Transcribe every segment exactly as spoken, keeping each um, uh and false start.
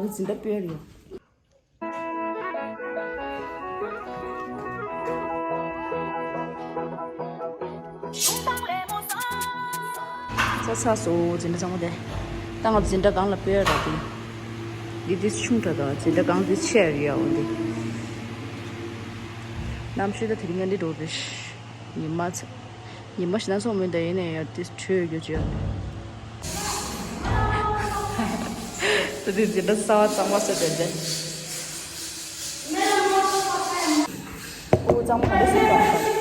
འཛིན་གྲྭ་སྤོས་ཡོད། ཚ་ཚ་སོ་འཛིན་གྲྭ་གཙང་མ་དེ། ད་ང་འཛིན་གྲྭ་གང་ལ་སྤོས་ར་དེ། འདི་འདི་ཆུང་དྲགས་དང་འཛིན་གྲྭ་གང་འདི་ཆེ་རེད་ཡ་འོ་འདི། གནམ་གཤིས་ད་དེ་རིང་ཡང་འདི་འགྲོ་རེད། ཉི་མ་ཚ། ཉི་མ་ཞེ་དྲག་སོང་མིན་ད་ཡིན་ནའི་ཡང་དེ་དྲོད་ཡོད་ཀྱི་ཡོད། ད་དེ་འཛིན་གྲྭ་གསར་པ་གཙང་མ་བཟོས་དོན་ཅན། ཨོ་གཙང་མ་ག་འདྲ་བཟོས་དང་།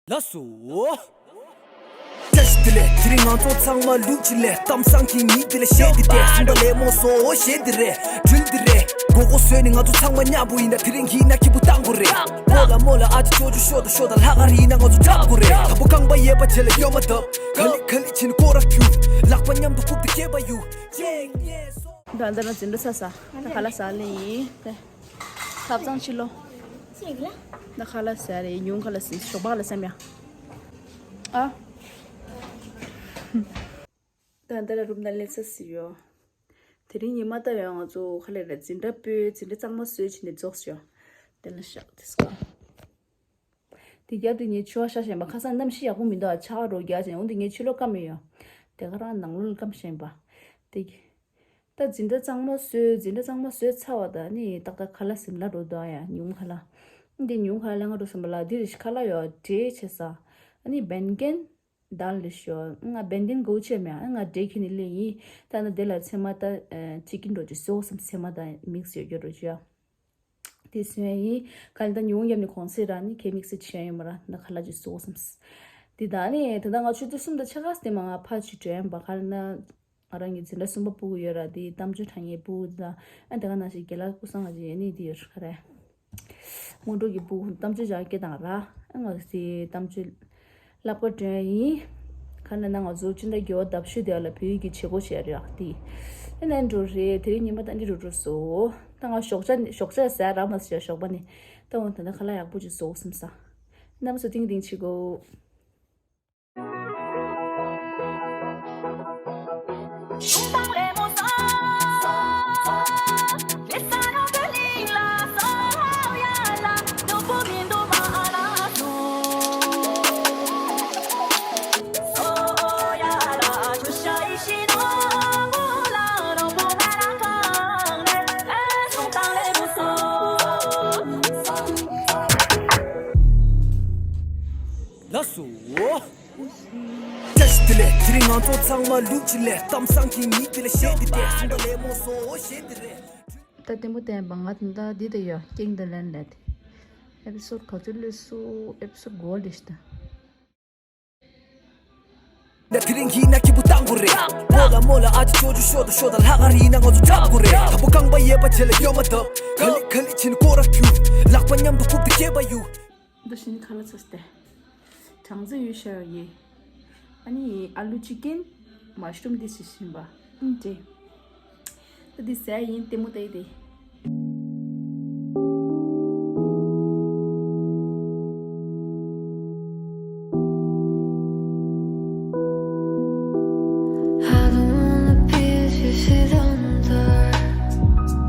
ལགས་སོ། བཀྲ་ཤིས་བདེ་ལེགས། དེ་རིང་ང་ཚོ་ཚང་མ་ལུག་ཅིག་ལས་གཏམ་བཟང་གི་ཉིན་དེ་ལ་གཞས་འདི་བྲིས། སུམ་པ་ལས་མོ་སོ་གཞས་འདི་རེད། དྲིལ་འདི་རེད། མགོ་སྐོར་བཟོས་ནས་ང་ཚོ་ཚང་མ་མཉམ་པོ་ཡིན་ན་དེ་རིང་ཡིན་ན་སྐྱིད་པོ་བཏང་དགོས་རེད། ཀོ་ལ་མོ་ལ་ཨ་ཅེ་ཅོ་ཅོ་ཤོ་ད་ཤོ་ད། ལྷག་དཀར་ཡིན་ན་ང་ཚོ་འཁྲབ་དགོས་རེད། དང་པོ་རྐང་པ་གཡས་པ་རྗེས་ལ་གཡོན་མ་བརྡབ། ག་ལི་ག་ལི་བྱས་ནས་སྐོར་ར་རྒྱུག་ལག་པ་མཉམ་དུ་སྐུབ་སྟེ་སྐེད་པ་གཡུག་ཅེ་ཉེ་སོ། ད་ལྟ་ང་འཛིན་གྲྭ་ཚར་ས། ད་ཁ་ལག་ཟ་ལེ་ཡིན། ད་ཐབ་ཚང་ཕྱི་ལོགས། ཅིག་ལ། ད་ཁ་ལག་ཟ་རེ་ཉུང་ཁ་ལག་ཟིན་ཞོགས་པ་ལ་སེམས་ཡ། ཨ། ད་ལྟ་ལ་རུམ་ན་ལེ་ཚ་སི་ཡོ། དེ་རིང་ཉི་མ་ད་ཡོང་ང་ཚོ་ཁ་ལས་ར་འཛིན་གྲྭ་སྤོས་འཛིན་གྲྭ་གཙང་མ་བཟོས་ཕྱིན་ནས་རྫོགས་ཤོག་དེ་ལ་ཤག་དེ་སྐོར། དེ་རྒྱབ་དེ་ངའི་ཕྱུ་པ་ཤ་ཞེན་པ་ཁ་སང་གནམ་གཤིས་ཡག་པོ་མི་འདུག་ཆར་པ་རོ་རྒྱག་ཅིང་འོན་ཏེ་ངའི་ཕྱི་ལོགས་སྐམ་མི་ཡོང་། དེ་ག་རང་ནང་ལོགས་སྐམ་ཞེན་པ། དེ། ད་འཛིན་གྲྭ་གཙང་མ་བཟོས་འཛིན་གྲྭ་གཙང་མ་བཟོས་ཚར་བ་ད་ནི་ཏག་ཏག་ཁ་ལག་ཟིན་ལ་འགྲོ་འདུག་ཡ་ཉུང་ཁ་ལག་འདི་ཉུང་ཁ་ལག་ལེན་ག་འགྲོ་སོང་པ་ལ་འདི་རེ་ཞིག་ཁ་ལག་ཡོད་འདྲེ་བྱེད་ས། ཨ་ནི་བན་གན་དལ་ལེ་ཤོ་ང་བན་གན་གོ་ཆེ་མེད་ཨ་ང་འདྲེ་ཁྱེར་ནི་ལེ་ཡིན། ད་ན་དེ་ལ་ཚེ་མ་ད་ཅི་ཀིན་འགྲོ་ཅི་སོ་སམ་ཚེ་མ་ད་མིག་སི་ཡོད་རྒྱུ་འགྲོ་ཅི་ཡ། དེ་སུན་ཡིན། ག་ལ་ད་ཉུང་ཡབ་ནི་གོང་སེ་ར་ནི་ཁེ་མིག་སེ་ཆེན་ཡོད་མ་ར་ན་ཁ་ལ་ཅི་སོ་སམ། དེ་ད་ནི་དེ་ད་ང་ཆུ་ཚོད་གསུམ་དང་ཕྱེད་ཀ་སྟེ་མ་ང་ཕ་ཆུ་དྲན་པ་ག་ལ་ན། ང་རང་གི་འཛིན་གྲྭ་གསུམ་པ་སྤུ་གུ་ཡོད་ར་དེ་གཏམ་བརྗོད་དྲ་ངའི་སྤུ་གུ་དེ་ད་ཨ་དེ་ག་ནང་བཞིན་དགེ་ལགས་ཀུན་བཟང་ང་ཅི་ཡེ་ནི་དེ་ཡོད་ར་ཁ་རེ། སྔོན་འགྲོ་གི་སྤུ་གུ་གཏམ་བརྗོད་སྦྱང་སྐད་དང་ར་ཨ་ང་དེ་གཏམ་བརྗོད། ལབ་ཀ་དྲན་ཡིན། ཁ་ན་ན་ང་ཚོ་ཅི་འདྲ་དགེ་བ་འདབ་ཤུལ་དེ་ལ་བོད་ཡིག་གི་བྱེད་སྒོ་བྱས་རེད་ཨ་དེ། ཨེ་ནན་འགྲོ་རེད་དེ་རིང་ཉི་མ་ད་འདི་འགྲོ་འགྲོ་སོ། ད་ང་ཞོགས་ཇ་ཞོགས་ཇ་ཟ་ར་མ་ཟ་ཞོགས་པ་ནི། ད་འོན་ད་ནི་ཁ་ལག་ཡག་པོ་ཅིག་བཟོ་བསམ་ས། གནམ་སོ་ཏིང་ཏིང་ཆི་གོ། ལགས་སོ། བཀྲ་ཤིས་བདེ་ལེགས། དེ་རིང་ང་ཚོ་ཚང་མ་ལུག་ཅིག་ལས་གཏམ་བཟང་གི་ཉིན་དེ་ལ་གཞས་འདི་བྲིས། སུམ་པ་ལས་མོ་སོ་གཞས་འདི་རེད། ད་ལྟད་མོ་བསྟན་པ་ང་ད་འདི་ད་ཡོད་ཀིང་ད་ལན་ལད། ཨེ་པི་སོད་ག་ཚོད་ལུས་སུ་ཨེ་པི་སོད་གོ་ལེ་ཤི་ད། ད་དེ་རིང་ཡིན་ན་སྐྱིད་པོ་བཏང་དགོས་རེད། མོ་ལ་མོ་ལ་ཨ་ཅེ་ཅོ་ཅོ་ཤོ་ད་ཤོ་ད། ལྷག་དཀར་ཡིན་ན་ང་ཚོ་འཁྲབ་དགོས་རེད། དང་པོ་རྐང་པ་གཡས་པ་རྗེས་ལ་གཡོན་མ་བརྡབ། ག་ལི་ག་ལི་བྱས་ནས་སྐོར་ར་རྒྱུག་ལག་པ་མཉམ་དུ་སྐུབ་སྟེ་སྐེད་པ་གཡུག་འདི་བཞིན་ཁ་ལག་ཚོས་ཏེ། གྲང་ཚོད་ཡོད་ཤར་ཡེ། ཨ་ནི་ཨ་ལུ་ཅི་ཀན། མ་ཤ་རུམ་འདི་ཞིག་བཞིན་པ། ཨིན་ཏེ། ད་འདི་ཟས་ཡིན་ལྟད་མོ་ལྟ་ཡི་ཏེ། I don't wanna be if you don't door.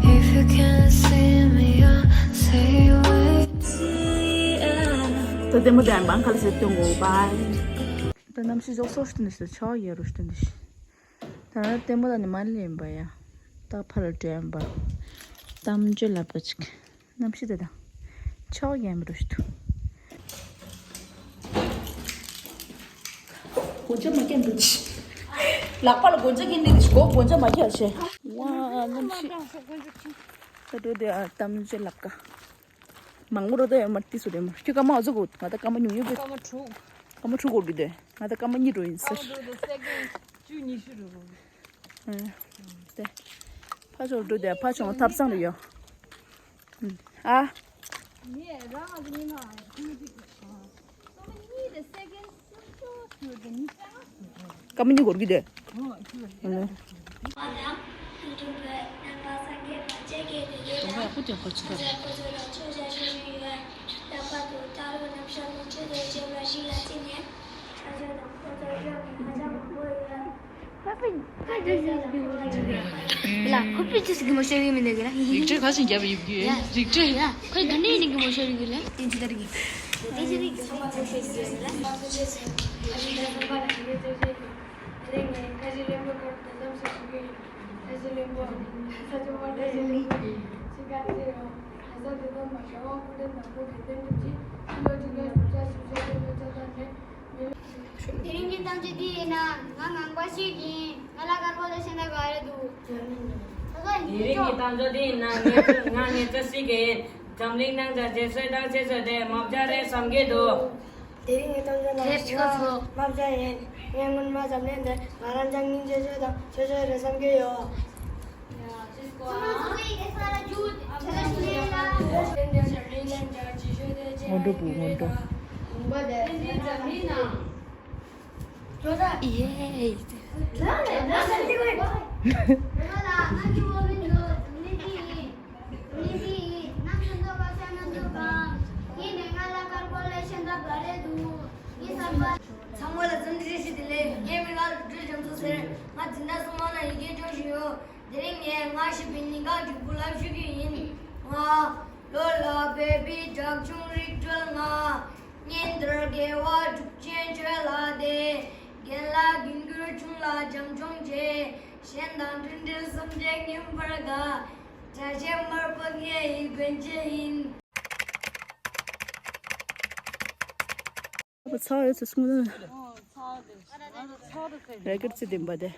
If you can't see me, I'll say wait. ད་ལྟད་མོ་དེ་ཨན་བང་ཁ་ལ་ཟེར་སྟོན་གོ་བའི། ད་གནམ་གཤིས་རྫོགས་སོ་སྟོན་ཟེར་ཆོག་ཡ་རུ་སྟོན་ཟེར། ད་ལྟད་མོ་ད་ནི་མ་ལེན་པ་ཡ། ད་ཕ་ལ་དྲན་པ། གཏམ་བརྗོད་ལབ་པ་ཅིག་གནམ་གཤིས་དེ་དང་། ཕྱོགས་ཡན་པ་རུ་ཞིག་འདུག་གོ་ཆ་མ་སྐྱེ་འདུག་ལག་པ་ལ་གོ་ཆ་སྐྱེ་འདུག་གོ་གོ་ཆ་མ་སྐྱེ་ཆེ། ཝ་གནམ་གཤིས། ད་འགྲོ་དེ་ཨ་གཏམ་བརྗོད་ལབ་ཀ་མང་པོ་རོ་ད་ཡོད་མ་ཏི་སུ་རེད་མ་ཁྱོད་སྐར་མ་འོ་ཟོ་གོ་ང་ད་སྐར་མ་ཉུང་ཉུང་གི་སྐར་མ་དྲུག་སྐར་མ་དྲུག་འགོར་གི་འདུག་ང་ད་སྐར་མ་གཉིས་འགྲོ་ཡིན་ཟེར། སྐར་མ་དྲུག་དང་སེ་ཀེན་བཅུ་ཉི་ཤུ་འགྲོ་གི། དེ། ཕ་ཆོག་འགྲོ་དེ་ཕ་ཆོག་ཐབ་ཚང་རེ་ཡོད། ཨ། ངས་རང་ང་ཚོ་མི་མང་ཁུལ་གཅིག་གི་ཆང་། སོ་མ་གཉིས་དེ་སེ་ཀེན་སུམ་ཅུ་ཞུ་དེ་མི་ཅང་ཞུ་དེ། སྐར་མ་གཉིས་འགོར་གི་དེ། ཨོ་ཞུ་དེ། ལ་ཁོ་པི་ཅི་སི་གི་མོ་ཤེར་གི་མི་འདུག་གི་ལ། རིག་འཕྲུལ་ག་ཞིག་རྒྱབ་ཡོད་གི་ཡོད་རིག་འཕྲུལ། ཡ་ཁོས་དོན་ནས་ནི་གི་མོ་ཤེར་གི་ལ་དེ་ཅི་ལྟར་གི། དེ་ཅི་རིག་གི་མོ་ཤེར་གི་ལ། དེ་རིང་གི་གཏམ་བརྗོད་འདི་ཡིན་ན་ང་ངང་པ་ཞིག་ཡིན། ང་ལ་དཀར་པོ་ལས་གཞན་དག་ག་རེ་འདུག་ད་ལྟ་དེ་ཡིན་རིང་གི་གཏམ་བརྗོད་འདི་ཡིན་ན་ངས་ང་ངས་བཀྲ་ཤིས་ཀྱི་འཛམ་གླིང་ནང་གི་རྗེས་སུ་དང་རྗེས་སུ་དེ་མ་བྱ་རེད་བསམ་གྱི་འདུག་དེ་རིང་གི་གཏམ་བརྗོད་ནང་ང་མ་བྱ་ཡིན། ངས་སྔོན་མ་འཛམ་གླིང་འདི་ང་རང་རྐྱང་གཉིས་རྗེས་སུ་དང་རྗེས་སུ་རེད་བསམ་གྱི་ཡོད། སྔོན་འགྲོ་བུ་སྔོན་འགྲོ། ཡེ། ཚང་མ་ལ་འཚམས་འདྲི་བཀྲ་ཤིས་བདེ་ལེགས། ངའི་མིང་ལ་རུ་སྒྲོལ་རྒྱ་མཚོ་ཟེར། ང་འཛིན་གྲྭ་གསུམ་པ་ནང་ཡི་གེ་སྦྱོང་བཞིན་ཡོད། དེ་རིང་ངས་ང་ཞེས་པའི་ཉིན་གང་གི་བུ་ལབ་ཞུ་རྒྱུ་ཡིན། ང་ལོ་ལ་བོད་པའི་བྲག་ཆུང་རིག་གྲོལ་ང་། གཉེན་དར་དགེ་བ་དྲུག་ཅན་ཆོས་ལ་དད། རྒན་ལགས་རྒན་ཁུར་ཆུང་ལ་བྱམས་སྐྱོང་བྱེད། གཞན་དང་མཐུན་སྒྲིལ་སེམས་ཅན་ངན་པར་དགའ། གྲྭ་ཆེན་མར་པ་ངའི་མགོན་ཆེན་ཡིན། ཚ་ཡོད་ཚེ་སྔོན་ལ། རེ་ཀེར་ཚེ་ལྡན་པ་དེ།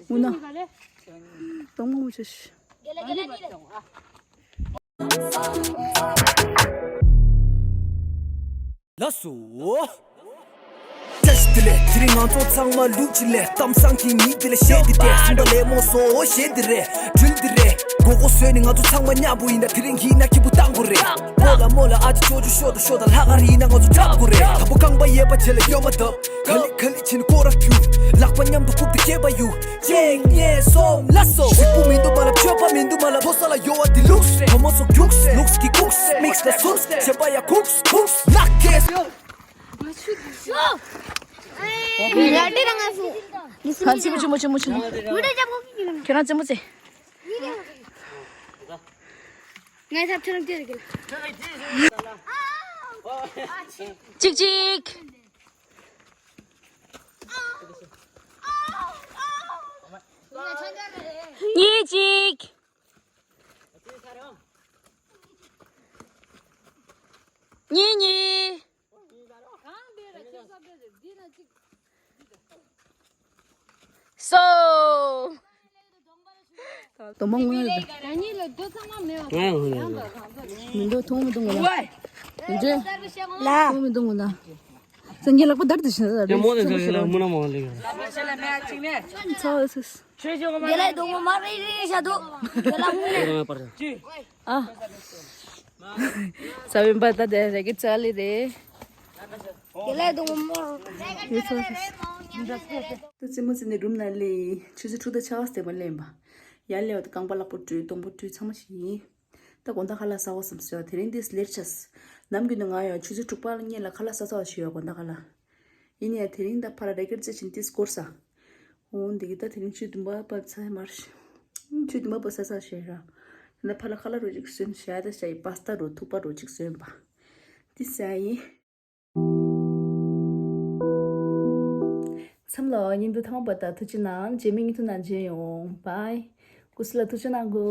སྔོན་ན། གཏོང་མ་མོ་ཆེ་ཤི། ལགས་སོ། བཀྲ་ཤིས་བདེ་ལེགས། དེ་རིང་ང་ཚོ་ཚང་མ་ལུག་ཅིག་ལས་གཏམ་བཟང་གི་ཉིད་དེ་ལ་བཤད་དེ་བསྡད་སུམ་པ་ལས་མོ་སོ་བཤད་དེ་རེད་འགྲུལ་དེ་རེད། མགོ་སྐོར་བཟོས་ནས་ང་ཚོ་ཚང་མ་མཉམ་པོ་ཡིན་ན་དེ་རིང་ཡིན་ན་སྐྱིད་པོ་བཏང་དགོས་རེད། མོ་ལ་མོ་ལ་ཨ་ཅེ་ཅོ་ཅོ་ཤོ་དང་ཤོ་དང་ལྷག་དཀར་ཡིན་ན་ང་ཚོ་འཁྲབ་དགོས་རེད། དང་པོ་རྐང་པ་གཡས་པ་རྗེས་ལ་གཡོན་མ་བརྡབ། ག་ལེ་ག་ལེ་བྱས་ནས་སྐོར་ར་རྒྱུག་ལག་པ་མཉམ་དུ་བཀུག་སྟེ་སྐེད་པ་གཡུག་གཅིག་གཉིས་གསུམ་ལ་སོ། ཞིག་པོ་མི་འདུག་མ་ལབ་སྤྱོད་པ་མི་འདུག་མ་ལབ་ཕོ་ས་ལ་གཡོ་བ་དེ་ལུགས་རེད། བུ་མོ་ཚོ་རྒྱུགས་ལུགས་ཀྱི་ཀུགས་མིག་ལ་ཚུགས་བྱེད་པ་ཡ་ཁུགས་ཁུགས་ནག་ཁེས། ལ་ཏི་རང་ང་སུ། ཧ་ཙི་མོ་ཅི་མོ་ཅི་མོ་ཅི་མོ། ངུ་འདྲ་ཅག་གོ་ཀི་ཀི་ན། ཁྱེད་རང་ཙི་མོ་ཙི། ངའི་ཐབས་ཁྱེད་རང་ཅི་རེད་ཀི་ལ། གཅིག་གཅིག་གཉིས་གཅིག་གཉིས་གཉིས། སོ། དོ་མ་ངུ་ཡོད་ད། ང་ཡང་ངུ་ཡོད། མི་འདུག་མཐོང་མི་འདུག་ངུ་ལ། མི་འདུག་ལ། མཐོང་མི་འདུག་ངུ་ལ། སངས་རྒྱས་ལག་པ་བརྡར་དུ་ཕྱིན་ད་རེ་མོ་ཚོ་ལ་ཤོད་ཤོད་ཤོད། མུ་ན་མ་ལེགས། ཚོ་ཚོ། རྒན་ལགས་སྡུག་མོ་མ་རེད་རེད་བྱ་འདུག་རྒན་ལགས་ཧུང་ནས། ཨ། ས་བོན་པ་ད་དེ་རེ་གི་ཙ་ལི་རེད། རྒན་ལགས་སྡུག་མོ་མོ། ཡོད་ཚོ་ཚོ། ད་རྩེད་མོ་རྩེ་ནས་རུམ་ན་ལི། ཆུ་ཚོད་དྲུག་དང་ཕྱེད་ཀ་ཙམ་པ་ལེན་པ། ཡར་སླེབས་པ་དང་རྐང་པ་ལག་པ་བཀྲུས་གདོང་པ་བཀྲུས་ཚང་མ་བྱས་ཡིན། ད་དགོང་དག་ཁ་ལག་ཟ་བ་བསམ་སོང་། དེ་རིང་འདི་ལེཊ་ཆགས། ནམ་རྒྱུན་ནས་ང་ཡང་ཆུ་ཚོད་དྲུག་པ་ལ་སྔོན་ལ་ཁ་ལག་ཟ་ཚར་བ་ཞིག་ཡོད་དགོང་དག་ཁ་ལག་ཡིན་ཡང་དེ་རིང་ད་ཕར་རེ་ཀེར་རྩེ་བཞིན་ཏིས་སྐོར་ས། འོ་འདི་གི་ད་དེ་རིང་ཆུ་དུམ་པ་པ་ཚ་མར། ཆུ་དུམ་པ་པ་ས་ས་ཞེས་ར། ད་ཕར་ལ་ཁ་ལག་རོ་ཅིག་སོན་ཞ་ད་ཞ་ཡི་པ་སྟ་རོ་ཐུག་པ་རོ་ཅིག་སོན་པ། ཏིས་ས་ཡི། མཚམས་ལ་ཉིན་དུ་ཐང་པ་ད་ཐུགས་ཆེ་ནང་རྗེས་མའི་ཉིན་ཐུ་ནང་མཇལ་ཡོང་། བའི། ཀུ་སི་ལ་ཐུགས་ཆེ་ནང་གོ།